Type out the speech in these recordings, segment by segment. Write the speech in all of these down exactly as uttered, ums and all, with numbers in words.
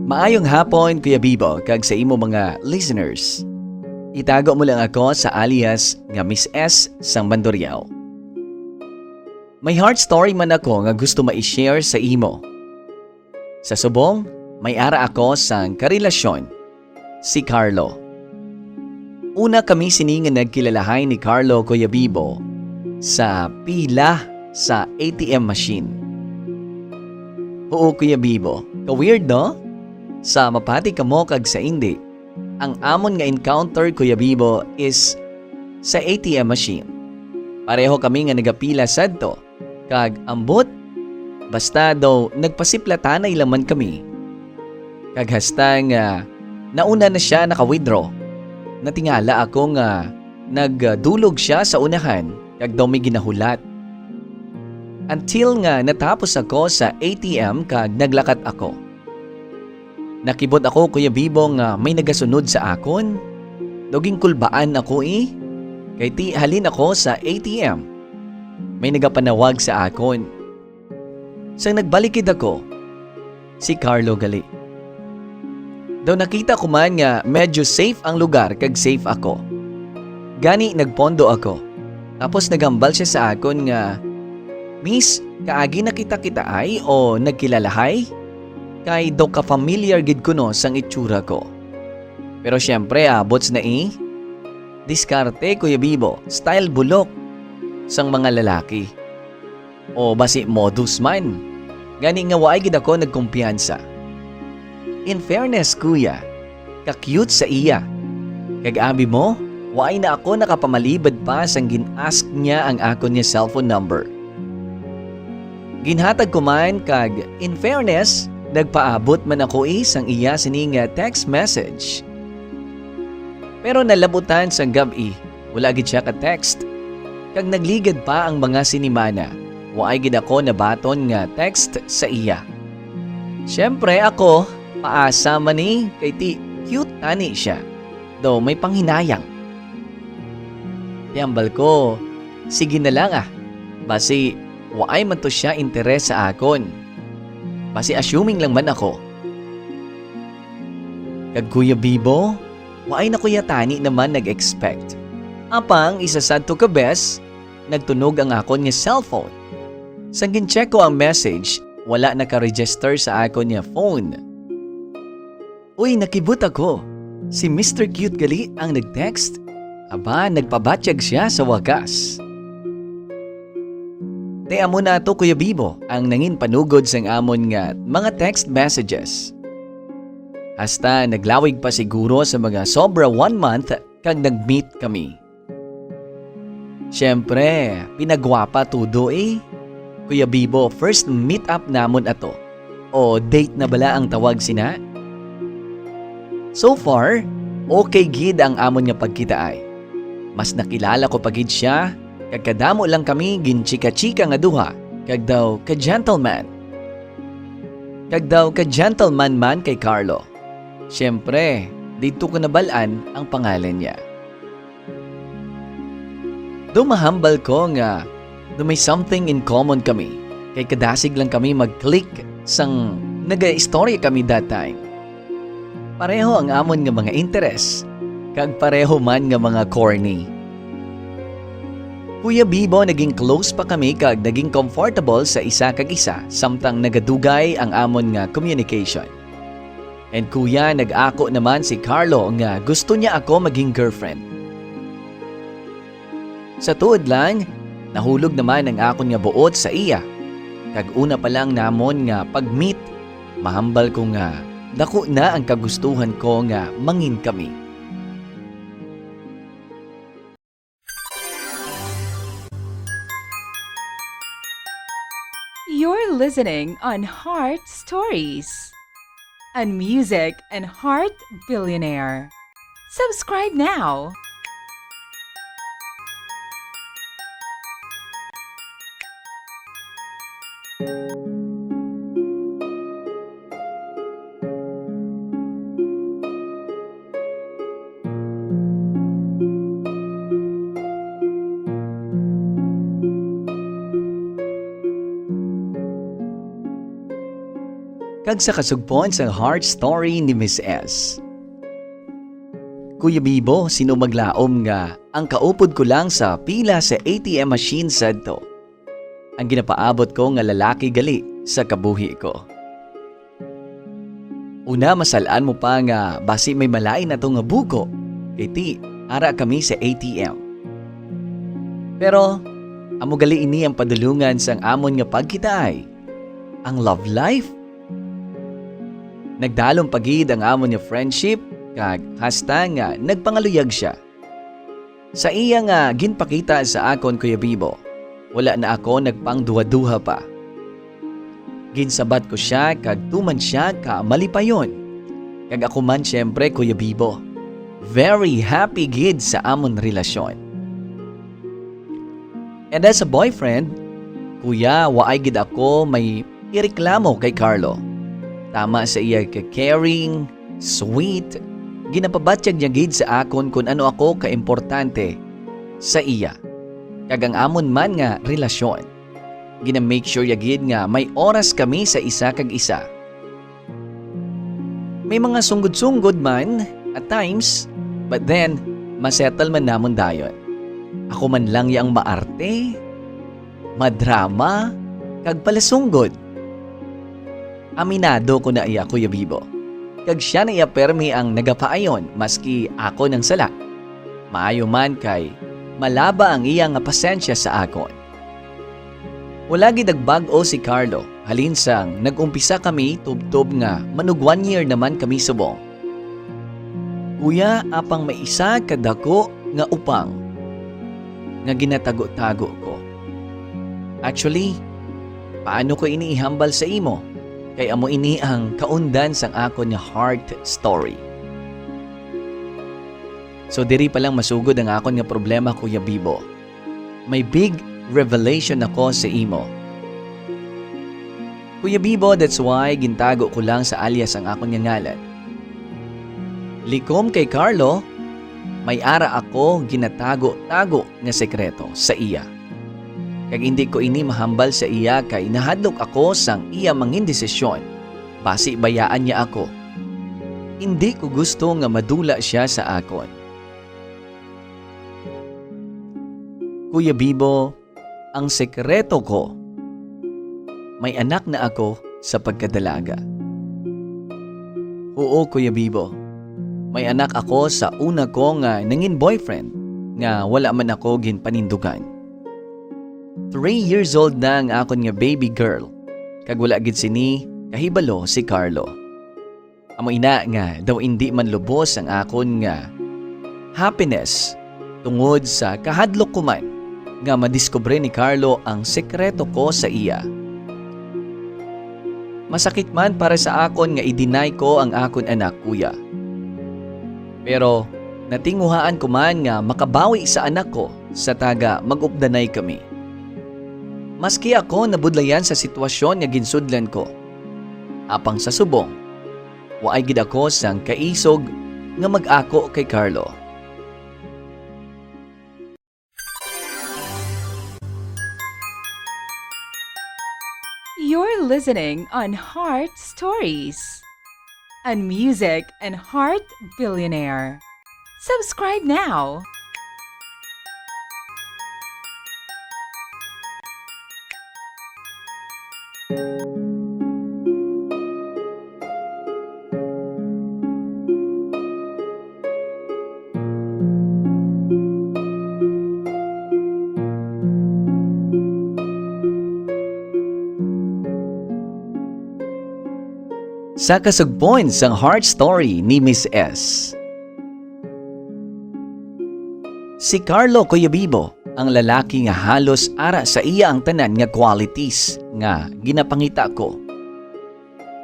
Maayong hapon, Kuya Bibo, kag sa imo mga listeners. Itago mo lang ako sa alias nga Miss S sang Banduriao. May heart story man ako nga gusto ma-share sa imo. Sa subong, may ara ako sang karelasyon, si Carlo. Una kami sini nga nagkilalahay ni Carlo, Kuya Bibo, sa pila sa A T M machine. Oo, Kuya Bibo, ka-weird, no? Sa mapati kamo kag sa indi, ang amon nga encounter, Kuya Bibo, is sa A T M machine. Pareho kami nga nagapila sadto, kag ambot, basta daw nagpasiplatanay lang man kami. Kag hasta nga nauna na sia naka-withdraw, natingala ako nga nagdulog sia sa unahan kag daw may ginahulat. Until nga natapos ako sa A T M kag naglakat ako. Nakibot ako, Kuya Bibo, nga may nagasunod sa akon. Daw ginkulbaan ako, eh. Kay ti halin ako sa A T M, may nagapanawag sa akon. Sang nagbalikid ako, si Carlo gali. Daw nakita ko man nga medyo safe ang lugar kag safe ako. Gani nagpondo ako. Tapos naghambal sia sa akon nga, "Miss, kaagi na kita kitaay o nagkilalahay? Kay daw ka-familiar gid kuno sang itsura ko." Pero siyempre, abots na, eh. Diskarte, Kuya Bibo, style bulok sang mga lalaki. O basi modus man. Gani nga waay gid ako nagkumpiyansa. In fairness, kuya, ka-cute sa iya. Kag abi mo, waay na ako nakapamalibad pa sang gin-ask niya ang akon nga cellphone number. Ginhatag ko man kag, in fairness, nagpaabot man ako, eh, sang iya sini nga text message. Pero nalabutan sang gab-i, wala gid sia ka-text. Kag nagligad pa ang mga sinimana, waay gid ako nabaton nga text sa iya. Siyempre ako, paasa man ni, kay ti cute tani sia, daw may panghinayang. Ti hambal ko, sige na lang, ah. Basi, waay man to sia interes sa akon. Basi assuming lang man ako. Kag Kuya Bibo, waay na kuya tani naman nag-expect. Apang isa sadto ka bes, nagtunog ang akon nga cellphone. Sang gin-check ko ang message, wala naka-register sa akon nga phone. Uy, nakibot ako. Si Mister Cute gali ang nag-text. Aba, nagpabatyag sia sa wakas. Te, amo na to, Kuya Bibo, ang nangin panugod sang amon nga mga text messages. Hasta naglawig pa siguro sa mga sobra one month kag nag-meet kami. Siyempre, pinagwapa tudo, eh. Kuya Bibo, first meet up namon ato. O date na bala ang tawag sina? So far, okay gid ang amon nga pagkitaay. Mas nakilala ko pa gid sia, kag kadamo lang kami ginchika-chika nga duha, kag daw ka-gentleman. Kag daw ka-gentleman man kay Carlo. Siyempre, didto ko nabal-an ang pangalan niya. Daw mahambal ko nga daw may something in common kami, kay kadasig lang kami mag-click sang nagaistorya kami that time. Pareho ang amon nga mga interes, kag pareho man nga mga corny. Kuya Bibo, naging close pa kami kag naging comfortable sa isa kag isa samtang nagadugay ang amon nga communication. And kuya, nag-ako naman si Carlo nga gusto niya ako maging girlfriend. Sa tuod lang, nahulog naman ang akon nga buot sa iya. Kag una pa lang namon nga pag-meet, mahambal ko nga dako na ang kagustuhan ko nga mangin kami. You're listening on Heart Stories, a music and heart billionaire. Subscribe now. Kag sa kasugpon sang heart story ni Miss S. Kuya Bibo, sino maglaom nga ang kaupod ko lang sa pila sa A T M machine sadto, ang ginapaabot ko nga lalaki gali sa kabuhi ko. Una, masal-an mo pa nga basi may malain ato nga buko, kay ti, ara kami sa A T M. Pero, amo gali ini ang padulungan sang amon nga pagkitaay, ang love life. Nagdalom pa gid ang amon nga friendship, kag hasta nga nagpangaluyag siya. Sa iya nga ginpakita sa akon, Kuya Bibo, wala na ako nagpangduha-duha pa. Ginsabat ko sia kag tuman sia ka malipayon. Kag ako man, siyempre, Kuya Bibo, very happy gid sa amon relasyon. And as a boyfriend, kuya, waay gid ako may ireklamo kay Carlo. Tama sa iya ka caring, sweet, ginapabatyag niya gid sa akon kon ano ako kaimportante sa iya, kag ang amon man nga relasyon. Gina-make sure ya gid nga may oras kami sa isa kag isa. May mga sunggod-sunggod man at times, but then, masettle man namon dayon. Ako man lang ya ang maarte, madrama, kag palasunggod. Aminado ko na iya, Kuya Bibo. Kag sia na iya permi ang nagapaayon, maski ako nang sala. Maayo man kay malaba ang iya nga pasensya sa akon. Wala gid nagbag-o si Carlo, halin sang nag-umpisa kami tubtob nga manug one year naman kami subong. Kuya, apang may isa ka dako nga upang nga ginatago-tago ko. Actually, paano ko ini ihambal sa imo? Kay amo ini ang kaundan sang akon nga heart story. So, diri pa lang masugod ang akon nga problema, Kuya Bibo. May big revelation ako sa imo. Kuya Bibo, that's why gintago ko lang sa alias ang akon nga ngalan. Likom kay Carlo, may ara ako ginatago-tago nga sekreto sa iya. Kag indi ko ini mahambal sa iya kay nahadlok ako sang iya mangin desisyon. Basi bayaan niya ako. Indi ko gusto nga madula sia sa akon. Kuya Bibo, ang sekreto ko, may anak na ako sa pagkadalaga. Huo, Kuya Bibo, may anak ako sa una ko nga nangin boyfriend nga wala man ako ginpanindugan. Three years old na ang akon nga baby girl, kag wala gid sini kahibalo si Carlo. Amo ina nga daw indi man lubos ang akon nga happiness tungod sa kahadlok ko man nga madiskubre ni Carlo ang sekreto ko sa iya. Masakit man para sa akon nga i-deny ko ang akon anak, kuya. Pero natinguhaan ko man nga makabawi sa anak ko sa taga mag-updanay kami. Maski ako nabudlayan sa sitwasyon nga ginsudlan ko, apang sa subong, waay gid ako sang kaisog nga mag-ako kay Carlo. You're listening on Heart Stories, a music and heart billionaire. Subscribe now. Sa kasugpon sang Heart Story ni Miss S. Si Carlo, Kuya Bibo, ang lalaki nga halos ara sa iya ang tanan nga qualities nga ginapangita ko,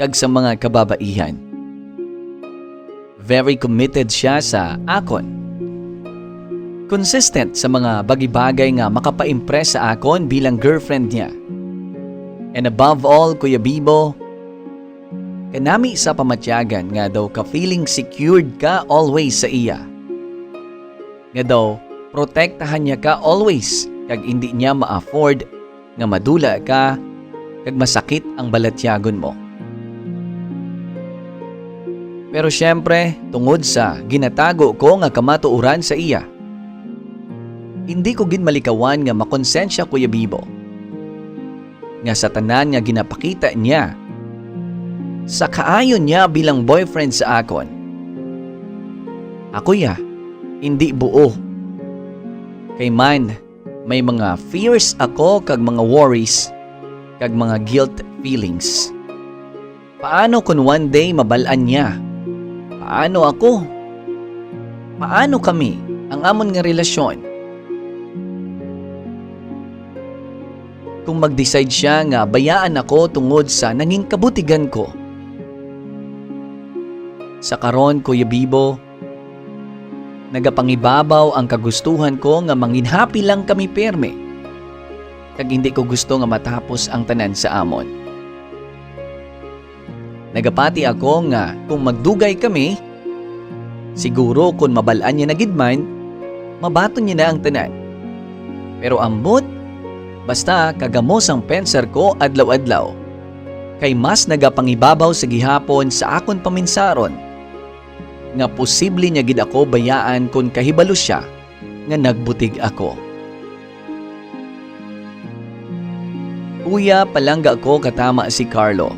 kag sa mga kababaihan. Very committed siya sa akon. Consistent sa mga bagay-bagay nga makapa-impress sa akon bilang girlfriend niya. And above all, Kuya Bibo, kanami sa pamatyagan nga daw ka-feeling secured ka always sa iya. Nga daw protektahan niya ka always kag indi niya ma-afford nga madula ka kag masakit ang balatyagon mo. Pero siyempre, tungod sa ginatago ko nga kamatuoran sa iya, hindi ko gid malikawan nga makonsensya, Kuya Bibo, nga sa tanan nga ginapakita niya sa kaayo niya bilang boyfriend sa akon, ako ya, hindi buo. Kay man, may mga fears ako kag mga worries kag mga guilt feelings. Paano kon one day mabal-an niya? Paano ako? Paano kami, ang amon nga relasyon? Kung mag-decide siya nga bayaan ako tungod sa nangin kabutigan ko. Sa karon, Kuya Bibo, nagapangibabaw ang kagustuhan ko nga mangin happy lang kami pirme, kag hindi ko gusto nga matapos ang tanan sa amon. Nagapati ako nga kung magdugay kami, siguro kon mabal-an niya na gid man, mabaton niya na ang tanan. Pero ambot, basta kagamos ang pensar ko adlaw-adlaw, kay mas nagapangibabaw sa gihapon sa akon paminsaron nga posible niya gid ako bayaan kon kahibalo sia nga nagbutig ako. Kuya, palangga ko katama si Carlo.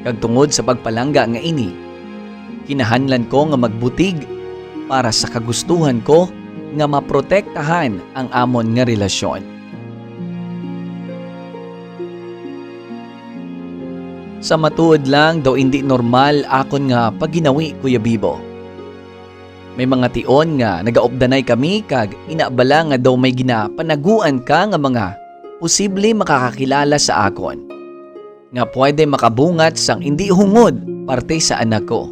Kag tungod sa pagpalangga nga ini, kinahanglan ko nga magbutig para sa kagustuhan ko nga maprotektahan ang amon nga relasyon. Sa matuod lang, daw indi normal akon nga pagginawi, Kuya Bibo. May mga tion nga nagaupdanay kami kag ina bala nga daw may ginapanaguan ka nga mga posible makakakilala sa akon nga pwede makabungat sang indi hungod parte sa anak ko.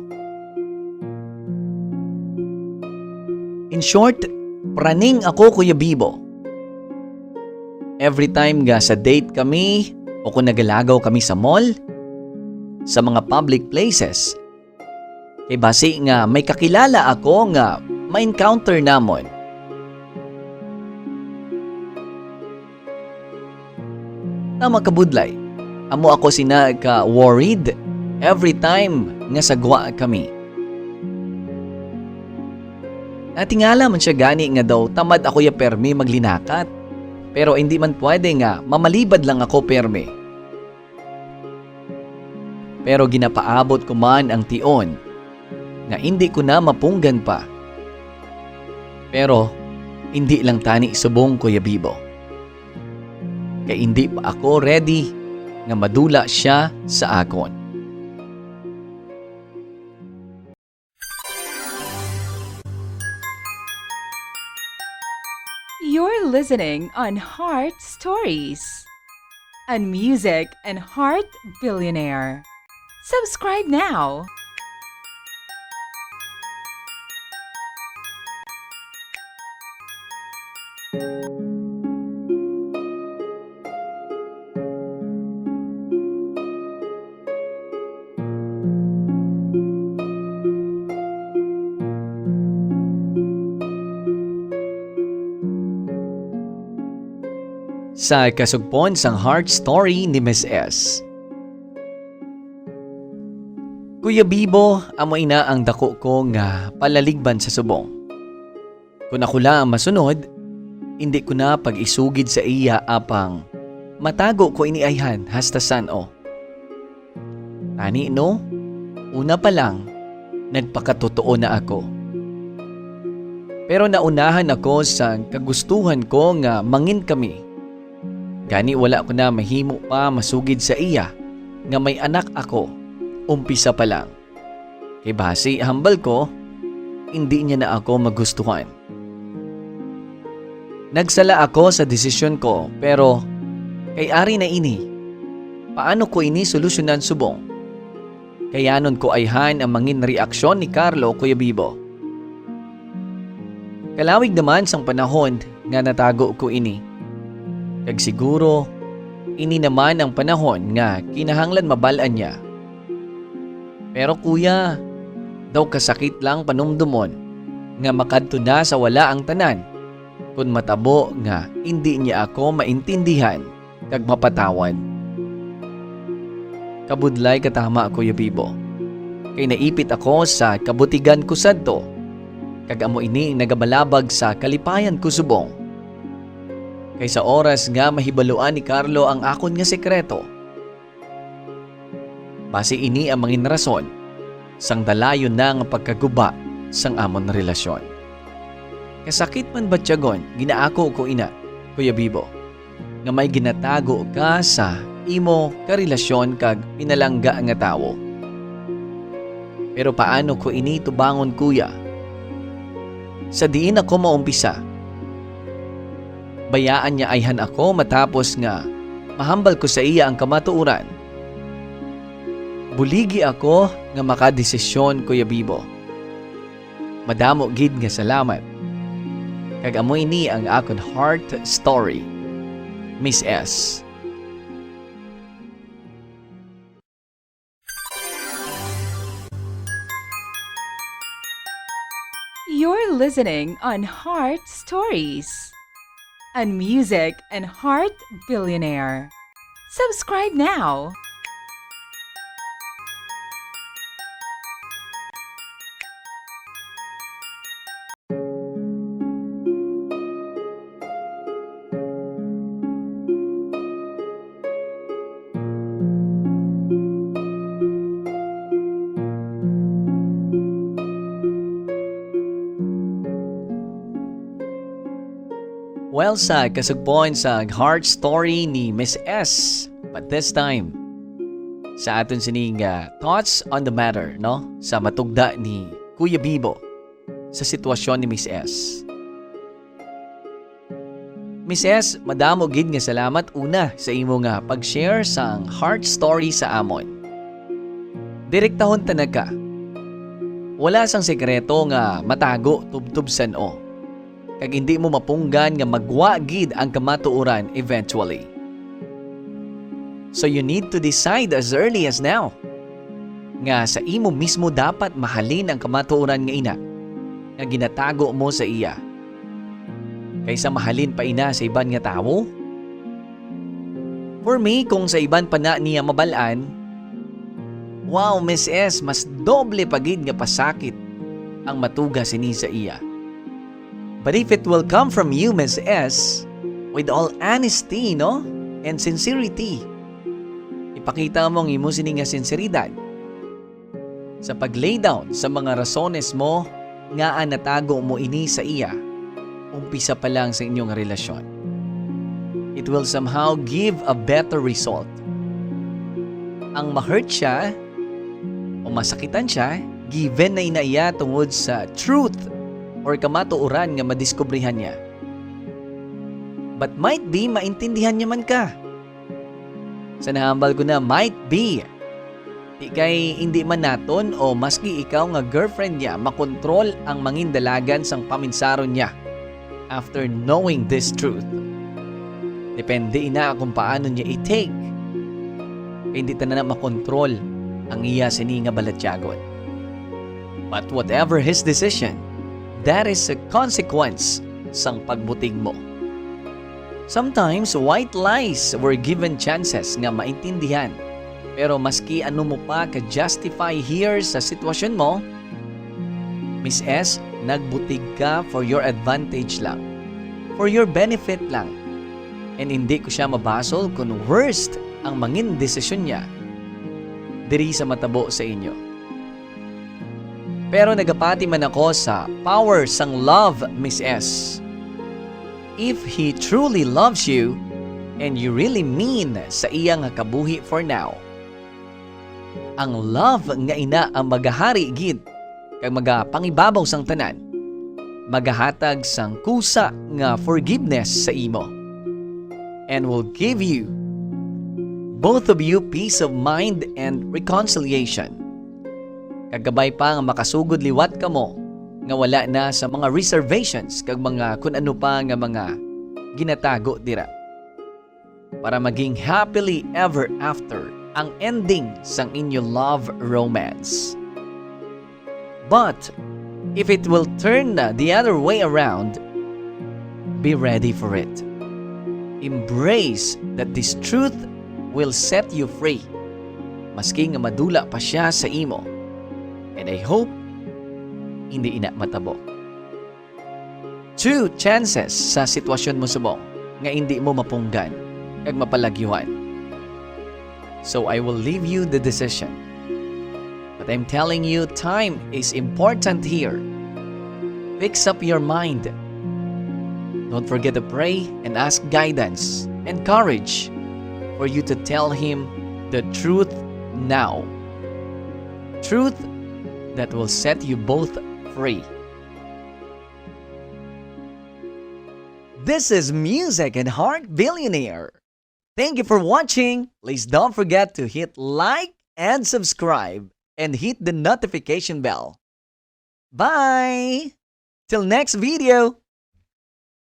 In short, praning ako, Kuya Bibo. Every time nga sa date kami o kung nagalagaw kami sa mall, sa mga public places, kay basi nga may kakilala ako nga ma-encounter namon. Tama ka, budlay. Amo ako sina ka worried every time nga sagwa kami. Natingala man siya gani nga daw tamad ako ya permi maglinakat. Pero hindi man pwede nga mamalibad lang ako permi. Pero ginapaabot ko man ang tion nga indi ko na mapunggan pa. Pero indi lang tani subong, Kuya Bibo. Kay indi pa ako ready nga madula siya sa akon. You're listening on Heart Stories, a music and heart billionaire. Subscribe now. Sa kasugpon sang Heart Story ni Miss S. Kuya Bibo, amo ina ang dako ko nga palaligban sa subong. Kon ako lang ang masunod, indi ko na pag-isugid sa iya apang matago ko ini ayhan hasta san-o. Tani, no? Una pa lang, nagpakatotoo na ako. Pero naunahan ako sang kagustuhan ko nga mangin kami. Gani wala ko na mahimo pa masugid sa iya nga may anak ako, umpisa pa lang. Kay basi, hambal ko, indi niya na ako magustuhan. Nagsala ako sa desisyon ko, pero kay ari na ini, paano ko ini solusyonan subong? Kayanon ko ayhan ang mangin reaksyon ni Carlo, Kuya Bibo. Kalawig naman sang panahon nga natago ko ini. Kag siguro, ini naman ang panahon nga kinahanglan mabal-an niya. Pero kuya, daw kasakit lang panumdomon nga makadto na sa wala ang tanan kon matabo nga indi niya ako maintindihan kag mapatawad. Kabudlay ka tama, Kuya Bibo. kay naipit ako sa kabutigan ko sadto, kag amo ini ang nagabalabag sa kalipayan ko subong. Kay sa oras nga mahibaluan ni Carlo ang akon nga sekreto, basi ini ang mangin rason sang dalayon na nga pagkaguba sang amon relasyon. Kasakit man batyagon, ginaako ko ina, Kuya Bibo, nga may ginatago ka sa imo karelasyon kag pinalangga nga tawo. Pero paano ko ini tubangon, kuya? Sa diin ako maumpisa? Bayaan niya ayhan ako matapos nga mahambal ko sa iya ang kamatuoran. Buligi ako nga makadesisyon, Kuya Bibo. Madamo gid nga salamat. Kag amo ini ang akon heart story, Miss S. You're listening on Heart Stories, a music and heart billionaire. Subscribe now. Well, sa kasugpon sa heart story ni Miss S, but this time, sa aton sining ah, thoughts on the matter, no? Sa matugda ni Kuya Bibo sa sitwasyon ni Miss S. Miss S, madamo gid nga salamat una sa imo nga pag-share sang heart story sa amon. Direktahon ta na ka. Wala sang sekreto nga matago tubtob san-o, kag indi mo mapunggan nga magwa gid ang kamatuoran eventually. So you need to decide as early as now nga sa imo mismo dapat mahalin ang kamatuoran nga ina nga ginatago mo sa iya, kaysa mahalin pa ina sa iban nga tawo? For me, kung sa iban pa na niya mabal-an, wow, Miss S, mas doble pa gid nga pasakit ang matuga sini sa iya. But if it will come from you, Miss S, with all honesty, no, and sincerity, ipakita mo ang imo sini nga sinseridad sa pag-lay down sa mga rasones mo ngaa natago mo ini sa iya, umpisa pa lang sa inyong relasyon. It will somehow give a better result. Ang ma-hurt siya o masakitan siya, given na ina iya tungod sa truth or kamatuoran nga madiskubrihan niya. But might be, maintindihan niya man ka. Sa nahambal ko na, might be. Di kay indi man naton o maski ikaw nga girlfriend niya makontrol ang mangindalagan sang paminsaron niya after knowing this truth. Depende ina kung paano niya i-take. Kay hindi ta na makontrol ang iya sini nga balatyagon. But whatever his decision, that is a consequence sang pagbutig mo. Sometimes, white lies were given chances nga maintindihan. Pero maski ano mo pa ka-justify here sa sitwasyon mo, Miss S, nagbutig ka for your advantage lang. For your benefit lang. And hindi ko siya mabasol kung worst ang mangin desisyon niya diri sa matabo sa inyo. Pero nagapati man ako sa power sang love, Miss S. If he truly loves you, and you really mean sa iya nga kabuhi for now, ang love nga ina ang magahari gid kag magapangibabaw sang tanan, magahatag sang kusa nga forgiveness sa imo, and will give you, both of you, peace of mind and reconciliation. Kag kabay pa nga makasugod liwat kamo nga wala na sa mga reservations kag mga kun ano pa nga mga ginatago dira, para maging happily ever after ang ending sang inyo love romance. But if it will turn the other way around, be ready for it. Embrace that this truth will set you free, maski nga madula pa siya sa imo. And I hope hindi ina matabo. Two chances sa sitwasyon mo subong nga hindi mo mapunggan kag mapalagyuhan. So I will leave you the decision. But I'm telling you, time is important here. Fix up your mind. Don't forget to pray and ask guidance and courage for you to tell him the truth now. Truth that will set you both free. This is Music and Heart Billionaire. Thank you for watching. Please don't forget to hit like and subscribe and hit the notification bell. Bye! Till next video!